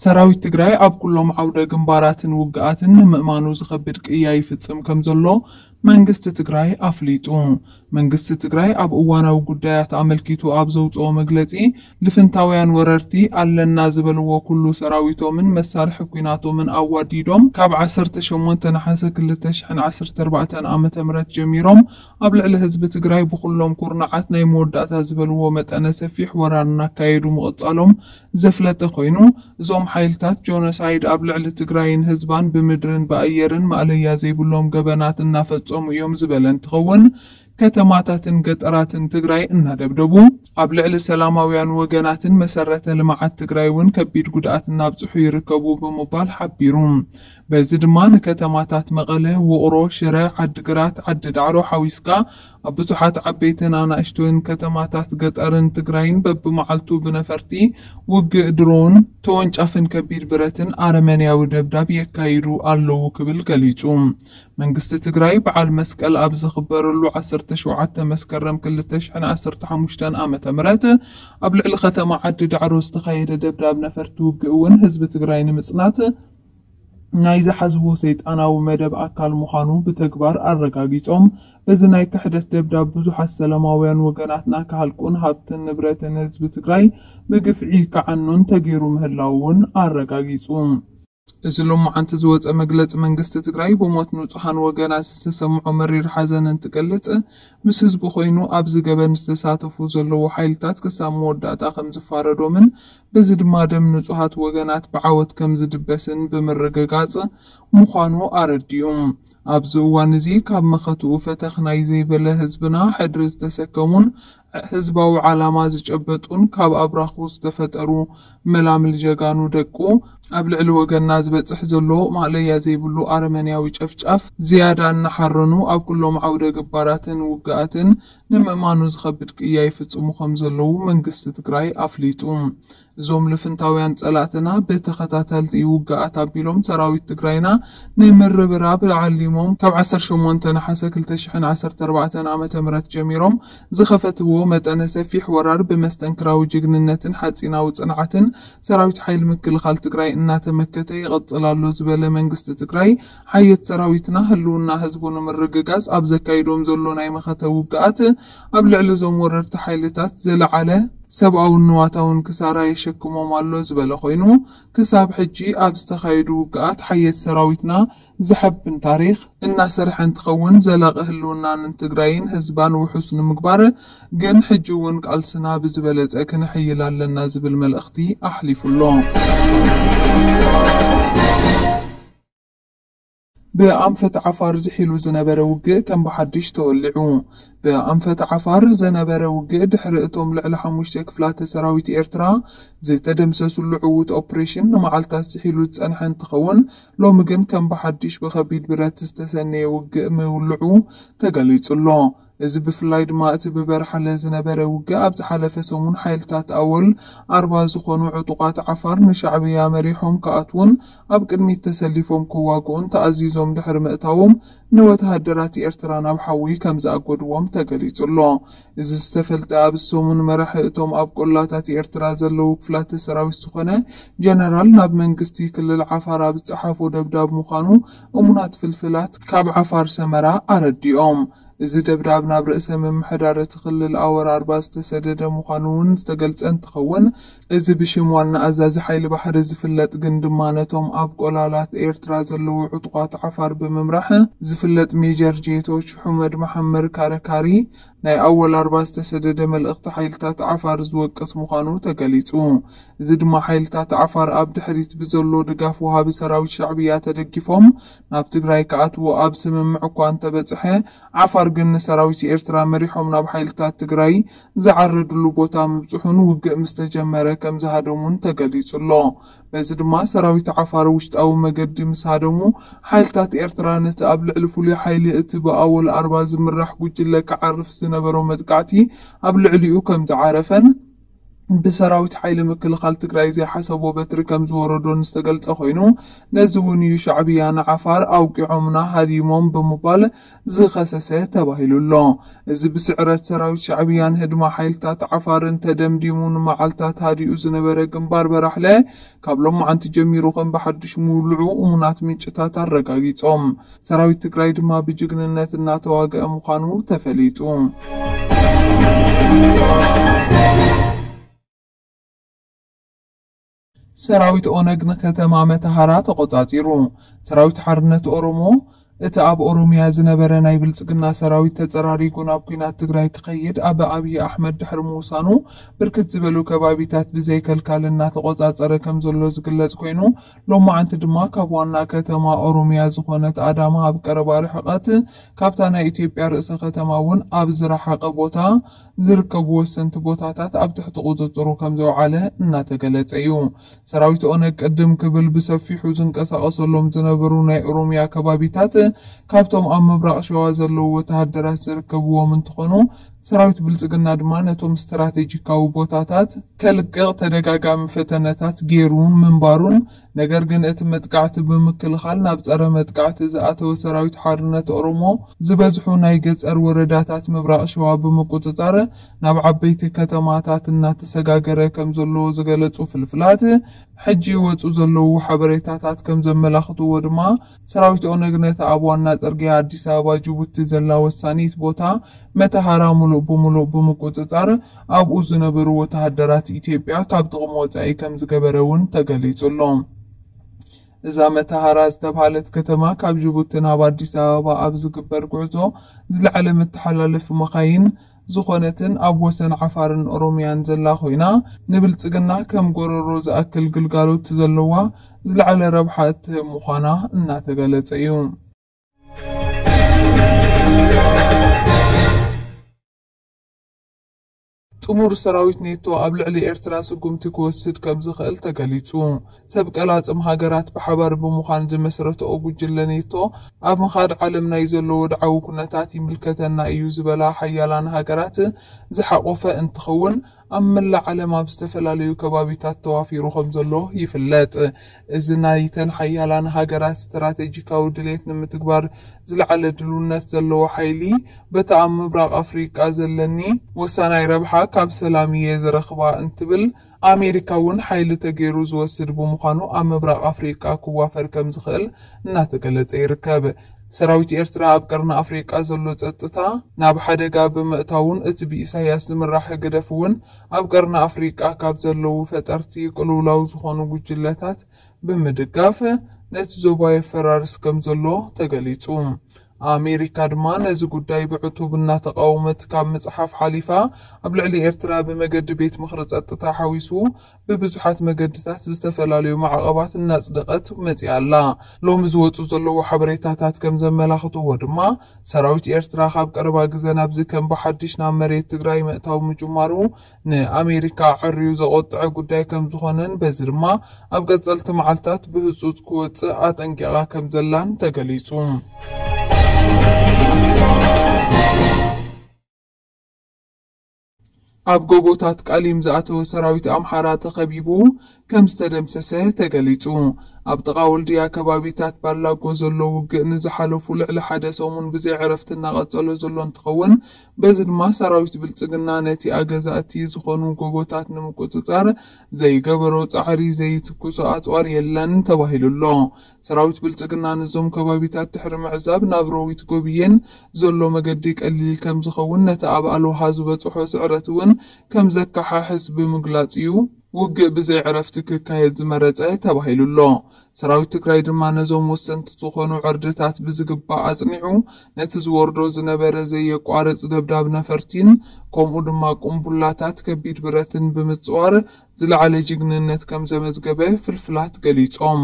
ሰራዊት ትግራይ ኣብ ኩሎም ዓውደ ግንባራትን ውግኣትን ንምእማኑ ዝኸብድ ቅያ ይፍጽም ከም ዘሎ መንግስቲ ትግራይ ኣፍሊጡ። መንግስቲ ትግራይ ኣብ እዋናዊ ጉዳያት ኣመልኪቱ ኣብ ዘውፅኦ መግለፂ፣ ልፍንታውያን ወረርቲ ኣለና ዝበልዎ ኩሉ ሰራዊቶምን መሳርሒ ኲናቶምን ኣዋዲዶም ካብ ዓሰርተ ሸሞንተ ነሓሰ ክልተ ሽሕን ዓሰርተ ኣርባዕተን ዓመተ ምህረት ጀሚሮም ኣብ ልዕሊ ህዝቢ ትግራይ ብኩሎም ኩርናዓት ናይ መወዳእታ ዝበልዎ መጠነ ሰፊሕ ወራር እናካየዱ ምቕጻሎም ዘፍለጠ ኮይኑ፣ እዞም ሓይልታት ጆኖሳይድ ኣብ ልዕሊ ትግራይን ህዝባን ብምድርን ብኣየርን ማእለያ ዘይብሎም ገበናት እናፈጸሙ እዮም ዝበለ እንትኸውን፣ ከተማታትን ገጠራትን ትግራይ እናደብደቡ፣ ኣብ ልዕሊ ሰላማውያን ወገናትን መሰረተ ልምዓት ትግራይ እውን ከቢድ ጉድኣት እናብፅሑ ይርከቡ ብምባል ሓቢሩ። በዚ ድማ ንከተማታት መቐለ፣ ውቕሮ፣ ሽረ፣ ዓዲግራት፣ ዓዲ ዳዕሮ ሓዊስካ ኣብ ብዙሓት ዓበይትን ኣናእሽቶን ከተማታት ገጠርን ትግራይን በብመዓልቱ ብነፈርቲ ውግእ ድሮን ተወንጫፍን ከቢድ ብረትን ኣረመንያዊ ደብዳብ የካይዱ ኣለዉ ክብል ገሊጹ። መንግስቲ ትግራይ በዓል መስቀል ኣብ ዝኽበረሉ ዓሰርተ ሸውዓተ መስከረም ክልተ ሽሕን ዓሰርተ ሓሙሽተን ዓመተ ምህረት ኣብ ልዕሊ ከተማ ዓዲ ዳዕሮ ዝተኻየደ ደብዳብ ነፈርቲ ውግእ እውን ህዝቢ ትግራይ ንምጽናት ናይ ዝሓዝዎ ሰይጣናዊ መደብ ኣካል ምዃኑ ብተግባር ኣረጋጊጾም፣ በዚ ናይ ክሕደት ደብዳብ ብዙሓት ሰላማውያን ወገናትና ክሃልቁን ሃብትን ንብረትን ህዝቢ ትግራይ ብግፍዒ ክዓኑን ተገይሩ ምህላው እውን ኣረጋጊጹ። እዚ ሎማዓንቲ ዝወጸ መግለጺ መንግስቲ ትግራይ ብሞት ንጹሃን ወገናት ዝተሰምዖ መሪር ሓዘን እንትገልጽ፣ ምስ ህዝቢ ኮይኑ ኣብዚ ገበን ዝተሳተፉ ዘለዉ ሓይልታት ክሳብ መወዳእታ ከም ዝፋረዶምን በዚ ድማ ደም ንጹሃት ወገናት ብዓወት ከም ዝድበስን ብምርግጋጽ ምዃኑ ኣረዲኡ። ኣብዚ እዋን እዚ ካብ መኸትኡ ፈተኽ ናይ ዘይበለ ህዝብና ሕድሪ ዝተሰከሙን ህዝባዊ ዓላማ ዝጨበጡን ካብ ኣብራኹ ዝተፈጠሩ መላምል ጀጋኑ ደቁ ኣብ ልዕሊ ወገንና ዝበጽሕ ዘሎ ማእለያ ዘይብሉ ኣረመንያዊ ጨፍጫፍ ዝያዳ እናሓረኑ ኣብ ኩሎም ዓውደ ግንባራትን ውግኣትን ንምእማኑ ዝኸብድ ቅያ ይፍጽሙ ከም ዘለዉ መንግስቲ ትግራይ ኣፍሊጡ። እዞም ልፍንታውያን ጸላእትና ብተኸታተልቲ ውግኣት ኣቢሎም ሰራዊት ትግራይና ንምርብራብ ዓሊሞም ካብ ዓሰርተ ሸሞንተ ነሓሰ ክልተ ሽሕን ዓሰርተ ኣርባዕተን ዓመተ ምህረት ጀሚሮም ዝኸፈትዎ መጠነ ሰፊሕ ወራር ብመስተንክራዊ ጅግንነትን ሓጺናዊ ጽንዓትን ሰራዊት ሓይሊ ምክልኻል ትግራይ እናተመከተ ይቐጽል ኣሎ ዝበለ መንግስቲ ትግራይ፣ ሓየት ሰራዊትና ህልውና ህዝቡ ንምርግጋጽ ኣብ ዘካይዶም ዘሎ ናይ መኸተ ውግኣት ኣብ ልዕሊ እዞም ወረርቲ ሓይልታት ዝለዓለ ሰብኣውን ንዋታውን ክሳራ የሸክሞም ኣሎ ዝበለ ኮይኑ፣ ክሳብ ሕጂ ኣብ ዝተኻየዱ ውግኣት ሓየት ሰራዊትና ዘሐብን ታሪኽ እናሰርሐ እንትኸውን፣ ዘላቒ ህልውናን ትግራይን ህዝባን ውሑስ ንምግባር ግን ሕጂ እውን ቃልስና ብዝበለጸ ክነሕይል ኣለና ዝብል መልእኽቲ ኣሕሊፉ ኣሎ። ብኣንፈት ዓፋር ዝሒሉ ዝነበረ ውግእ ከም ብሓድሽ ተወሊዑ። ብኣንፈት ዓፋር ዝነበረ ውግእ ድሕሪ እቶም ልዕሊ ሓሙሽተ ክፍላተ ሰራዊት ኤርትራ ዝተደምሰሱሉ ዕዉት ኦፕሬሽን ንመዓልታት ዝሒሉ ዝጸንሐ እንትኸውን፣ ሎሚ ግን ከም ብሓድሽ ብኸቢድ ብረት ዝተሰነየ ውግእ ምውልዑ ተገሊጹ ኣሎ። እዚ ብፍላይ ድማ እቲ ብበርሓለ ዝነበረ ውግእ ኣብ ዝሓለፈ ሰሙን ሓይልታት ኣወል ኣርባ ዝኾኑ ዕጡቓት ዓፋር ንሻዕብያ መሪሖም ክኣትዉን ኣብ ቅድሚት ተሰሊፎም ክዋግኡን ተኣዚዞም ድሕሪ ምእታዎም ንወተሃደራት ኤርትራ ናብ ሓዊ ከም ዝኣጎድዎም ተገሊጹ ኣሎ። እዚ ዝተፈልጠ ኣብ ሰሙን መራሒ እቶም ኣብ ቆላታት ኤርትራ ዘለዉ ክፍላተ ሰራዊት ዝኾነ ጀነራል ናብ መንግስቲ ክልል ዓፋር ኣብ ዝጸሓፎ ደብዳብ ምዃኑ እሙናት ፍልፍላት ካብ ዓፋር ሰመራ ኣረዲኦም። እዚ ደብዳብ ናብ ርእሰ ምምሕዳር እቲ ክልል ኣወል ኣርባ ዝተሰደደ ምዃኑ እውን ዝተገልጸ እንትኸውን፣ እዚ ብሽም ዋና ኣዛዚ ሓይሊ ባሕሪ ዝፍለጥ ግን ድማ ነቶም ኣብ ቆላላት ኤርትራ ዘለዉ ዕጡቓት ዓፋር ብምምራሕ ዝፍለጥ ሜጀር ጄቶ ሑመድ መሓመድ ካረካሪ ናይ ኣወል ኣርባ ዝተሰደደ መልእኽቲ ሓይልታት ዓፋር ዝወቅስ ምዃኑ ተገሊጹ። እዚ ድማ ሓይልታት ዓፋር ኣብ ድሕሪት ብዘሎ ድጋፍ ወሃቢ ሰራዊት ሻዕብያ ተደጊፎም ናብ ትግራይ ክኣትዉ ኣብ ስምምዕ እኳ እንተበጽሐ፣ ዓፋር ግን ንሰራዊት ኤርትራ መሪሖም ናብ ሓይልታት ትግራይ ዝዓረድሉ ቦታ ምብጽሑን ውግእ ምስ ተጀመረ ከም ዝሃደሙን ተገሊጹ ኣሎ። በዚ ድማ ሰራዊት ዓፋር ውሽጣዊ መገዲ ምስ ሃደሙ፣ ሓይልታት ኤርትራ ነቲ ኣብ ልዕሊ ፍሉይ ሓይሊ እቲ ብኣወል ኣርባ ዝምራሕ ጉጅለ ክዓርፍ ዝነበሮ መጥቃዕቲ ኣብ ልዕሊኡ ከም ዝዓረፈን ብሰራዊት ሓይሊ ምክልኻል ትግራይ ዘይሓሰቦ በትሪ ከም ዝወረዶ ዝተገልጸ ኮይኑ፣ ነዚ እውን እዩ ሻዕብያ ንዓፋር ኣውቂዖምና ሃዲሞም ብምባል ዝኸሰሰ ተባሂሉ ኣሎ። እዚ ብስዕረት ሰራዊት ሻዕብያን ህድማ ሓይልታት ዓፋርን ተደምዲሙ ንመዓልታት ሃዲኡ ዝነበረ ግንባር በራሕለ፣ ካብ ሎማዓንቲ ጀሚሩ ከም ብሓድሽ ምውልዑ እሙናት ምንጭታት ኣረጋጊጾም። ሰራዊት ትግራይ ድማ ብጅግንነት እናተዋግአ ምዃኑ ተፈሊጡ። ሰራዊት ኦነግ ንከተማ መተሃራ ተቆጻጺሩ። ሰራዊት ሓርነት ኦሮሞ፣ እቲ ኣብ ኦሮሚያ ዝነበረ ናይ ብልጽግና ሰራዊት ተጸራሪጉ ናብ ኲናት ትግራይ ክኸይድ ኣብ ኣብይ ኣሕመድ ድሕሪ ምውሳኑ፣ ብርክት ዝበሉ ከባቢታት ብዘይከልካል እናተቆጻጸረ ከም ዘሎ ዝግለጽ ኮይኑ፣ ሎማዓንቲ ድማ ካብ ዋና ከተማ ኦሮሚያ ዝኾነት ኣዳማ ኣብ ቀረባ ርሕቀት ካብታ ናይ ኢትዮጵያ ርእሰ ከተማ እውን ኣብ ዝረሓቐ ቦታ ዝርከቡ ወሰንቲ ቦታታት ኣብ ትሕቲ ቁጽጽሩ ከም ዘውዓለ እናተገለጸ እዩ። ሰራዊት ኦነግ ቅድም ክብል ብሰፊሑ ዝንቀሳቐሰሎም ዝነበሩ ናይ ኦሮሚያ ከባቢታት ካብቶም ኣብ ምብራቕ ሸዋ ዘለዉ ወተሃደራት ዝርከብዎም እንትኾኑ፣ ሰራዊት ብልጽግና ድማ ነቶም ስትራቴጂካዊ ቦታታት ከልቅቕ ተደጋጋሚ ፈተነታት ገይሩ ምንባሩን፣ ነገር ግን እቲ መጥቃዕቲ ብምክልኻል ናብ ጸረ መጥቃዕቲ ዝኣተወ ሰራዊት ሓርነት ኦሮሞ ዝበዝሑ ናይ ገጸር ወረዳታት ምብራቕ ሸዋ ብምቁጽጻር ናብ ዓበይቲ ከተማታት እናተሰጋገረ ከም ዘሎ ዝገለጹ ፍልፍላት፣ ሕጂ ይወጹ ዘለዉ ሓበሬታታት ከም ዘመላኽትዎ ድማ፣ ሰራዊት ኦነግ ነታ ኣብ ዋና ጽርግያ ኣዲስ ኣበባ ጅቡቲ ዘላ ወሳኒት ቦታ መተሃራ ሙሉእ ብሙሉእ ብምቁጽጻር፣ ኣብኡ ዝነበሩ ወተሃደራት ኢትዮጵያ ካብ ጥቕሚ ወጻኢ ከም ዝገበረ እውን ተገሊጹ ኣሎ። እዛ መተሃራ ዝተብሃለት ከተማ ካብ ጅቡቲ ናብ ኣዲስ ኣበባ ኣብ ዝግበር ጉዕዞ ዝለዓለ መተሓላለፊ መኻይን ዝኾነትን ኣብ ወሰን ዓፋርን ኦሮሚያን ዘላ ኮይና፣ ንብልጽግና ከም ጎረሮ ዝኣክል ግልጋሎት ዘለዋ ዝለዓለ ረብሓ እትህብ ምዃና እናተገለጸ እዩ። ጥሙር ሰራዊት ኔቶ ኣብ ልዕሊ ኤርትራ ስጉምቲ ክወስድ ከም ዝኽእል ተገሊጹ። ሰብ ቀላጽም ሃገራት ብሓባር ብምዃን ዝመስረትኦ ጉጅለ ኔቶ፣ ኣብ ምኻድ ዓለም ናይ ዘሎ ወድዓዊ ኩነታት ይምልከተና እዩ ዝበላ ሓያላን ሃገራት ዝሓቆፈ እንትኸውን፣ ኣብ መላእ ዓለም ኣብ ዝተፈላለዩ ከባቢታት ተዋፊሩ ከም ዘሎ ይፍለጥ። እዚ ናይተን ሓያላን ሃገራት ስትራቴጂካዊ ድሌት ንምትግባር ዝለዓለ ድልውነት ዘለዎ ሓይሊ፣ በታ ኣብ ምብራቕ ኣፍሪቃ ዘለኒ ወሳናይ ረብሓ ካብ ሰላም እየ ዝረኽባ እንትብል፣ ኣሜሪካ እውን ሓይሊ ተገይሩ ዝወስድ ብምዃኑ ኣብ ምብራቕ ኣፍሪቃ ክዋፈር ከም ዝኽእል እናተገለጸ ይርከብ። ሰራዊት ኤርትራ ኣብ ቀርኒ ኣፍሪቃ ዘሎ ጸጥታ ናብ ሓደጋ ብምእታውን፣ እቲ ብኢሳያስ ዝምራሕ ህግደፍ እውን ኣብ ቀርኒ ኣፍሪቃ ካብ ዘለዉ ፈጠርቲ ቅልውላው ዝኾኑ ጉጅለታት ብምድጋፍ ነቲ ዞባ የፈራርስ ከም ዘሎ ተገሊጹ። ኣሜሪካ ድማ ነዚ ጉዳይ ብዕቱብ እናተቃወመት ካብ ምጽሓፍ ሓሊፋ፣ ኣብ ልዕሊ ኤርትራ ብመገዲ ቤት ምኽሪ ጸጥታ ሓዊሱ ብብዙሓት መገድታት ዝተፈላለዩ ማዕቐባት እናጽደቐት መጺኣ ኣላ። ሎሚ ዝወጹ ዘለዉ ሓበሬታታት ከም ዘመላኽትዎ ድማ፣ ሰራዊት ኤርትራ ካብ ቀረባ ግዘ ናብዚ ከም ብሓድሽ ናብ መሬት ትግራይ ምእታው ምጅማሩ ንኣሜሪካ ኣዐርዩ ዘቖጥዐ ጉዳይ ከም ዝኾነን፣ በዚ ድማ ኣብ ቀጸልቲ መዓልታት ብህጹጽ ክወጽእ ኣጠንቂቓ ከም ዘላን ተገሊጹ። ኣብ ጎቦታት ቃሊም ዝኣተወ ሰራዊት ኣምሓራ ተኸቢቡ ከም ዝተደምሰሰ ተገሊጹ። ኣብ ጥቓ ወልድያ ከባቢታት ባላጎ ዘሎ ውግእ ንዝሓለፉ ልዕሊ ሓደ ሰሙን ብዘይ ዕረፍቲ እናቐጸሎ ዘሎ እንትኸውን፣ በዚ ድማ ሰራዊት ብልጽግና ነቲ ኣገዛእቲ ዝኾኑ ጎቦታት ንምቁጽጻር ዘይገበሮ ጻዕሪ ዘይትኩሶ ኣጽዋር የለን ተባሂሉ ኣሎ። ሰራዊት ብልጽግና ነዞም ከባቢታት ድሕሪ ምዕዛብ ናብ ሮዊት ጎብየን ዘሎ መገዲ ቀሊል ከም ዝኸውን፣ ነቲ ኣብ ኣልዋሃ ዝበጽሖ ስዕረት እውን ከም ዘከሓሕስ ብምግላጽ እዩ ውግእ ብዘይ ዕረፍቲ ክካየድ ዝመረጸ ተባሂሉ ኣሎ። ሰራዊት ትግራይ ድማ ነዞም ወሰንቲ ዝኾኑ ዕርድታት ብዝግባእ ኣጽኒዑ፣ ነቲ ዝወርዶ ዝነበረ ዘየቋርጽ ደብዳብ ነፈርቲን ከምኡ ድማ ቁምቡላታት ከቢድ ብረትን ብምጽዋር ዝለዓለ ጅግንነት ከም ዘመዝገበ ፍልፍላት ገሊጾም።